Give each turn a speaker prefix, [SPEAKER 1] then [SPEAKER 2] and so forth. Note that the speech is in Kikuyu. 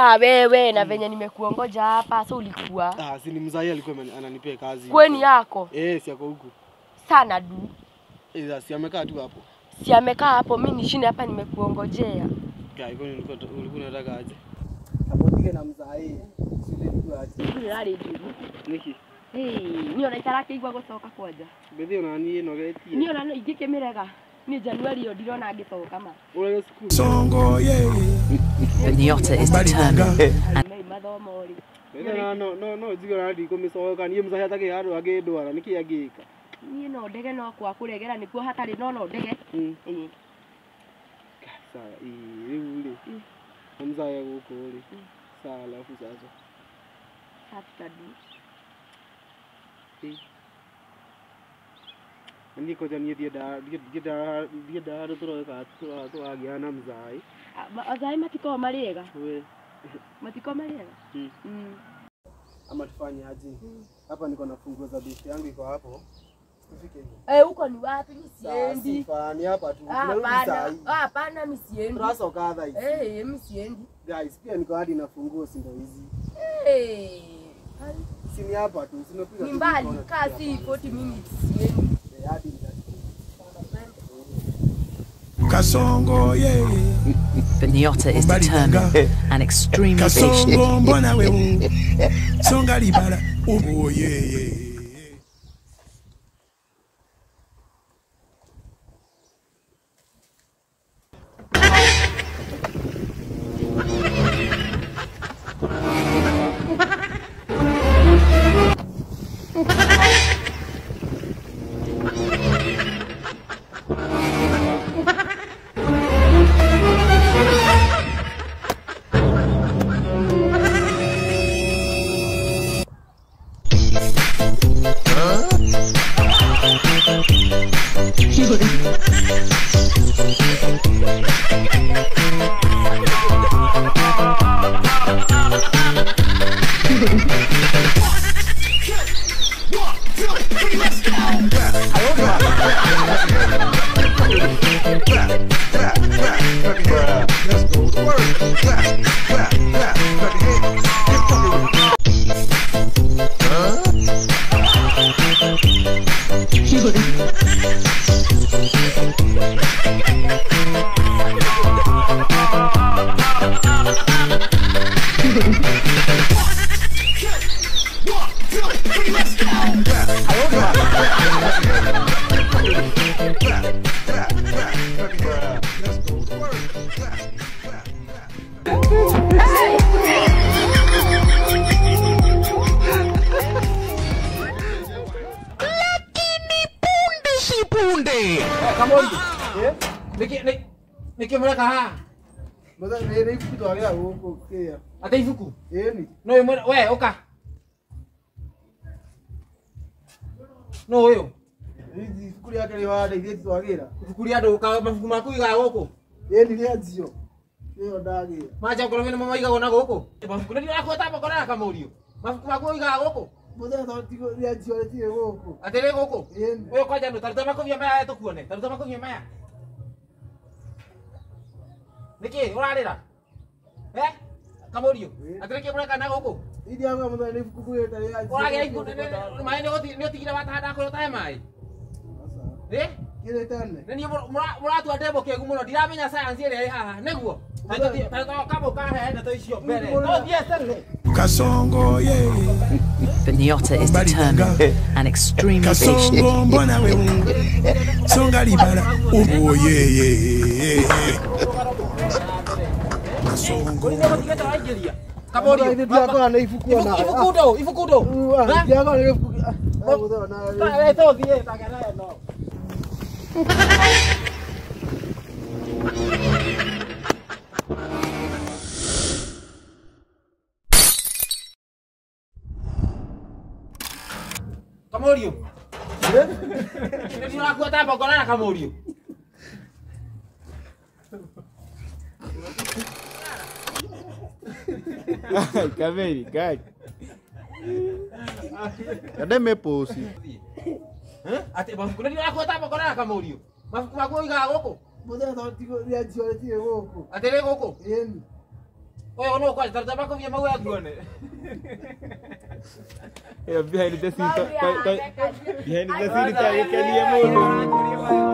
[SPEAKER 1] Saa wewe na venye nimekuongoja hapa so ulikuwa.
[SPEAKER 2] Ah, si ni mzai alikuwa ananipea kazi.
[SPEAKER 1] Kweni yako?
[SPEAKER 2] Eh, si yako huku.
[SPEAKER 1] Sana du.
[SPEAKER 2] Eh, si amekaa tu hapo.
[SPEAKER 1] Si amekaa hapo, mimi nishinde hapa nimekuongojea.
[SPEAKER 2] Kai, kwani ulikuwa unataka aje? Apotike na mzai. Si nilikuwa aje.
[SPEAKER 1] Ni rari juu.
[SPEAKER 2] Niki.
[SPEAKER 1] Eh, ni ona itarake igwa gucoka kwanja.
[SPEAKER 2] Bethi ona ni nogetie.
[SPEAKER 1] Ni ona ingikĩmĩrega. Ni Januari yo ndirona ngĩcoka ma.
[SPEAKER 2] Urege cukuru.
[SPEAKER 3] Songo yeah.
[SPEAKER 4] But Nyota is determined.
[SPEAKER 1] And mathomo ri.
[SPEAKER 2] Bethi no no no njigora ndikũmĩcoka niĩ mzai atakĩ handũ angĩndwara nĩkĩ angĩka.
[SPEAKER 1] Niĩ no ndege no kwa kũregera nĩkuo hatarĩ no no ndege. Ĩĩ.
[SPEAKER 2] Sawa, rĩu rĩ. Mzai gũkũ rĩ. Sawa, alafu sasa.
[SPEAKER 1] Sasa du.
[SPEAKER 2] Ni koja ni ndienda tũroeka tũragĩa na mzai.
[SPEAKER 1] Azai matikoragwo marĩ ega.
[SPEAKER 2] We.
[SPEAKER 1] Matikoragwo marĩ ega.
[SPEAKER 2] Ama tufanye aje? Hapa niko na funguo za bisi yangu iko hapo. Tufike hivi.
[SPEAKER 1] Eh, huko ni wapi? Mimi siendi.
[SPEAKER 2] Sasa ni hapa tu. Tunarudi saa hii.
[SPEAKER 1] Hapana, mimi siendi.
[SPEAKER 2] Turasoka thaa hizi.
[SPEAKER 1] Eh, mimi siendi.
[SPEAKER 2] Guys, pia niko hadi na funguo si ndio hizi.
[SPEAKER 1] Eh.
[SPEAKER 2] Si ni hapa tu, sinapiga
[SPEAKER 1] tu. Ni mbali, kasi 40 minutes siendi.
[SPEAKER 2] Hadi
[SPEAKER 3] Kasongo yeah.
[SPEAKER 4] But Nyota is determined and extremely patient.
[SPEAKER 3] Kasongo mbona wewe. Songa libala. Oh yeah yeah.
[SPEAKER 5] Niki mreka ha.
[SPEAKER 2] Mother ni ibuku twagĩra gũkũ kĩa.
[SPEAKER 5] Ate ibuku?
[SPEAKER 2] Ĩni.
[SPEAKER 5] No we ũka. No ũyũ.
[SPEAKER 2] Ibuku rĩake rĩhandeithie twagĩra.
[SPEAKER 5] Ibuku rĩa andũ ka mabuku maku igaga gũkũ.
[SPEAKER 2] Ĩni rĩa njio. Nĩyo ndagĩra.
[SPEAKER 5] Macha ngoro nĩmo maigagwo na gũkũ. Mabuku nĩ ndirakweta makora na kamũriũ. Mabuku maku igaga gũkũ.
[SPEAKER 2] Mother tigo rĩa njio rĩtirĩ gũkũ.
[SPEAKER 5] Ate rĩ gũkũ?
[SPEAKER 2] Ĩni.
[SPEAKER 5] Ũyũ kwanja ndũ taruta makobia maya tũkuone. Taruta makobia maya. Niki urarira? Eh? Kamũriũ. Atĩrĩ kĩ mũreka na gũkũ?
[SPEAKER 2] Iria nga mother ni ibuku ngũgĩte rĩa njio.
[SPEAKER 5] Ũragĩra ibuku maĩ nĩ ũtigire watahanda kũrĩa ũtahe maĩ. Eh?
[SPEAKER 2] Kĩrĩ tene.
[SPEAKER 5] Nĩ niĩ mũratua ndembo kĩgu mũno ndiramenya science ĩrĩa ĩ haha nĩguo. Kamũ kahe ndeto icio mbere. Tũthiĩ tene.
[SPEAKER 3] Kasongo yeah.
[SPEAKER 4] But Nyota is determined and extremely patient.
[SPEAKER 3] Kasongo mbona wewe. Songa libala. Oh yeah yeah. Kasongo.
[SPEAKER 5] Kamũriũ.
[SPEAKER 2] Ndiakora na ibuku ona.
[SPEAKER 5] Ibuku ndũ, ibuku ndũ.
[SPEAKER 2] Ndiakora na ibuku.
[SPEAKER 5] We tũthiĩ tagera no. Kamũriũ. Nĩ ũrakuata mbongora na kamũriũ.
[SPEAKER 6] Kaveri, gai. Cadê meu post?
[SPEAKER 5] Ate mabuku nĩ ndirakweta mbongora na kamũriũ. Mabuku maku igaga gũkũ.
[SPEAKER 2] Mother tigo rĩa njio rĩtirĩ gũkũ.
[SPEAKER 5] Ate rĩ gũkũ?
[SPEAKER 2] Ĩni.
[SPEAKER 5] Ũyũ no kwanja tarĩ makũbia mau nguone.
[SPEAKER 6] Ĩyo behind the scene behind the scene tagĩkenie mũndũ.